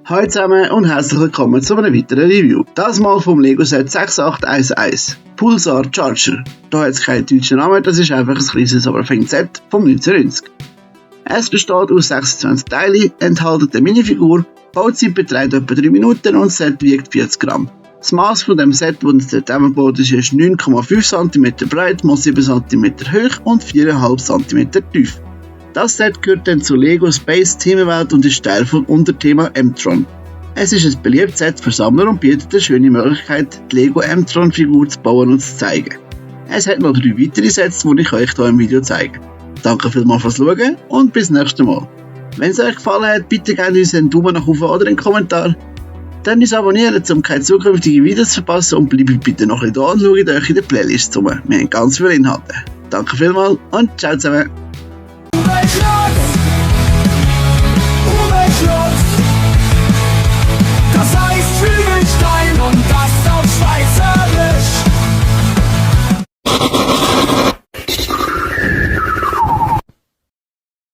Hallo zusammen und herzlich willkommen zu einem weiteren Review. Das mal vom Lego Set 6811 Pulsar Charger. Da hat es keinen deutschen Namen, das ist einfach ein kleines, aber feines Set vom 1990. Es besteht aus 26 Teilen, enthält eine Minifigur, Bauzeit beträgt etwa 3 Minuten und das Set wiegt 40 Gramm. Das Maß von dem Set, das zusammengebaut ist, ist 9,5 cm breit, 7 cm hoch und 4,5 cm tief. Das Set gehört dann zu Lego Space Themenwelt und ist Teil vom Unterthema Tron. Es ist ein beliebtes Set für Sammler und bietet eine schöne Möglichkeit, die Lego Tron Figur zu bauen und zu zeigen. Es hat noch 3 weitere Sets, die ich euch hier im Video zeige. Danke vielmals fürs Schauen und bis nächstes Mal. Wenn es euch gefallen hat, bitte gebt uns einen Daumen nach oben oder einen Kommentar. Dann uns abonnieren, um keine zukünftigen Videos zu verpassen und bleibt bitte noch ein bisschen da und schaut euch in der Playlist zu. Wir haben ganz viele Inhalte. Danke vielmals und ciao zusammen.